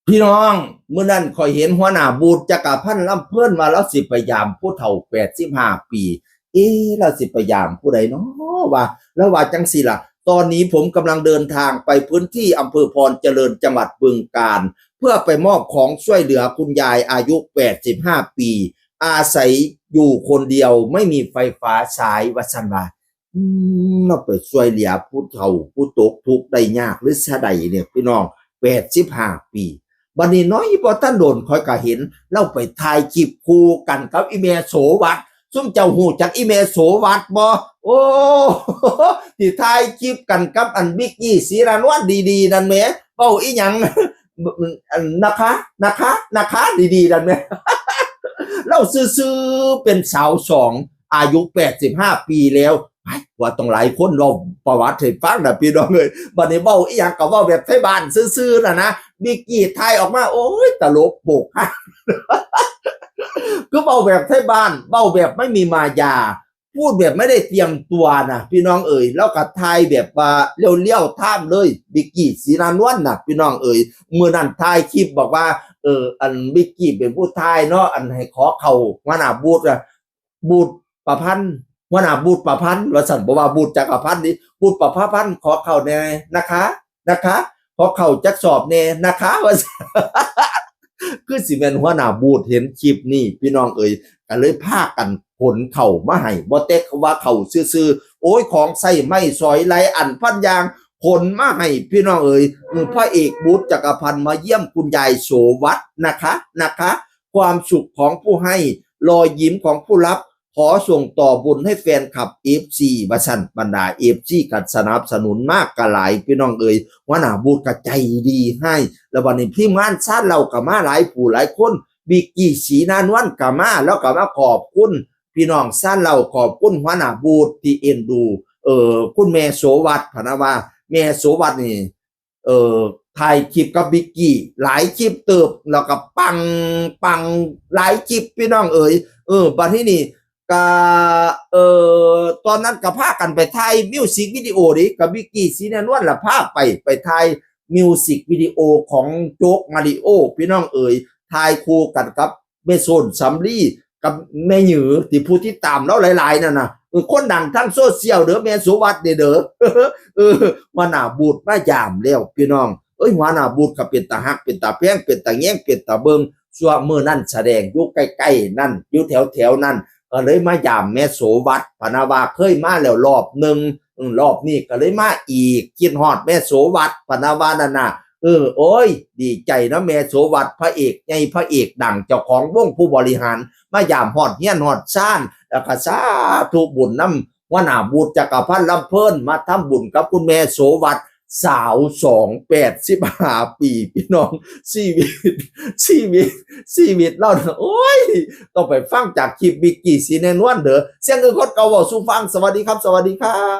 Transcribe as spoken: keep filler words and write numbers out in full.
พี่น้อง มื้อนั้นข้อยเห็นหัวหน้าบูธจักรพันธ์ลำเพิ่นว่าลาวสิไปยามผู้เฒ่าแปดสิบห้าปี เอ๊ะ ลาวสิไปยามผู้ใดน้อวะ ลาวว่าจั่งซี้ล่ะ ตอนนี้ผมกำลังเดินทางไปพื้นที่อำเภอพรเจริญจังหวัดบึงกาฬ เพื่อไปมอบของช่วยเหลือคุณยายอายุแปดสิบห้าปี อาศัยอยู่คนเดียวไม่มีไฟฟ้าใช้ ว่าซั่นว่า อืม ลาวไปช่วยเหลือผู้เฒ่าผู้ตกทุกข์ได้ยากหรือซะใดเนี่ยพี่น้อง แปดสิบห้าปี บัดนี้น้อยบ่ทันโดนข้อยก็เห็นลาวไปถ่ายคลิปคู่กันกับอีแม่โสวัสดิ์ ซุมเจ้าฮู้จักอีแม่โสวัสดิ์บ่ โอ้ ที่ถ่ายคลิปกันกับอันบิกกี้ศรีนานวลดีๆ นั่นแหม เว้าอีหยัง อันนะคะ นะคะ นะคะ ดีๆ นั่นแหม ลาวซื่อๆ เป็นสาวสอง อายุแปดสิบห้าปีแล้ว ไอ้ ว่าต้องหลายคนเล่าประวัติให้ฟังนะพี่น้องเอ้ย บัดนี้เว้าอีหยังก็เว้าแบบไทบ้านซื่อๆ น่ะนะ บิกกี้ถ่ายออกมา โอ้ย ตลกโปกฮา คือเว้าแบบไทบ้าน เว้าแบบไม่มีมายา พูดแบบไม่ได้เตรียมตัวนะพี่น้องเอ้ย ลาวก็ถ่ายแบบว่าเลี้ยวๆ ท่ามเลย บิกกี้ศรีนานวลน่ะพี่น้องเอ้ย มื้อนั้นถ่ายคลิปบอกว่า เออ อันบิกกี้เป็นผู้ถ่ายเนาะ อันให้ขอเข้าหัวหน้าบูธอะ บูธประพันธ์ หัวหน้าบูธประพันธ์ ว่าซั่น บ่ว่าบูธจักรพันธ์นี่ บูธประพันธ์ขอเข้าแหน่นะคะ นะคะ ขอเข้าจักสอบแหน่นะคะ ว่าซั่น คือสิแม่นหัวหน้าบูธเห็นคลิปนี้พี่น้องเอ้ย ก็เลยพากันขนเข้ามาให้ บ่แต่ว่าเข้าซื่อๆ โอ้ย ของใช้ไม้สอยหลายอันพันอย่าง ขนมาให้พี่น้องเอ้ย อืม พระเอกบูธจักรพันธ์มาเยี่ยมคุณยายโสวัสดิ์นะคะ นะคะ ความสุขของผู้ให้ รอยยิ้มของผู้รับ ขอส่งต่อบุญให้แฟนคลับ เอฟซี ว่าซั่น บรรดา เอฟซี ก็สนับสนุนมากก็หลายพี่น้องเอ้ย หัวหน้าบูธก็ใจดีให้ แล้วบัดนี้ทีมงานชาญเหล้าก็มาหลายผู้หลายคน บิกกี้ศรีนานวลก็มา ลาวก็มาขอบคุณพี่น้องชาญเหล้า ขอบคุณหัวหน้าบูธที่เอ็นดู เอ่อ คุณแม่โสวัสดิ์ พะนะว่า แม่โสวัสดิ์นี่ เอ่อ ถ่ายคลิปกับบิกกี้หลายคลิปเติบ แล้วก็ปัง ปังหลายคลิปพี่น้องเอ๋ย เออ บัดนี้นี่ ก็ เอ่อ ตอนนั้นก็พากันไปถ่ายมิวสิกวิดีโอเด้ กับบิกกี้ศรีนานวลล่ะพาไป ไปถ่ายมิวสิกวิดีโอของโจ๊กมาริโอ พี่น้องเอ๋ย ถ่ายคู่กันกับแม่โสนสำลี กับแม่หยือ ที่ผู้ติดตามลาวหลายๆ นั่นน่ะ เออ คนดังทางโซเชียลเด้อ แม่โสวัสดิ์เด้อ เออ หัวหน้าบูธมายามแล้วพี่น้อง เอ้ย หัวหน้าบูธก็เป็นตาฮัก เป็นตาแพง เป็นตาแยง เป็นตาเบิ่ง ซั่วมื้อนั้นแสดงอยู่ใกล้ๆ นั่น อยู่แถวๆ นั่น ก็เลยมายามแม่โสวัสดิ์ พะนะว่าเคยมาแล้วรอบหนึ่ง อืม รอบนี้ก็เลยมาอีก คิดฮอดแม่โสวัสดิ์ พะนะว่านั่นน่ะ เออ โอ้ย ดีใจนำแม่โสวัสดิ์ พระเอกใหญ่พระเอกดัง เจ้าของวงผู้บริหาร มายามฮอดเฮือนฮอดซาน แล้วก็สาธุบุญนำหัวหน้าบูธจักรพันธ์ลำเพิ่น มาทำบุญกับคุณแม่โสวัสดิ์ สาวสอง แปดสิบห้าปี พี่น้อง ชีวิต ชีวิต ชีวิตลาวน่ะ โอ้ย ต้องไปฟังจากคลิปบิกกี้ศรีนานวลเด้อ เสียงคือคนเก่าเว้าสู่ฟัง สวัสดีครับ สวัสดีครับ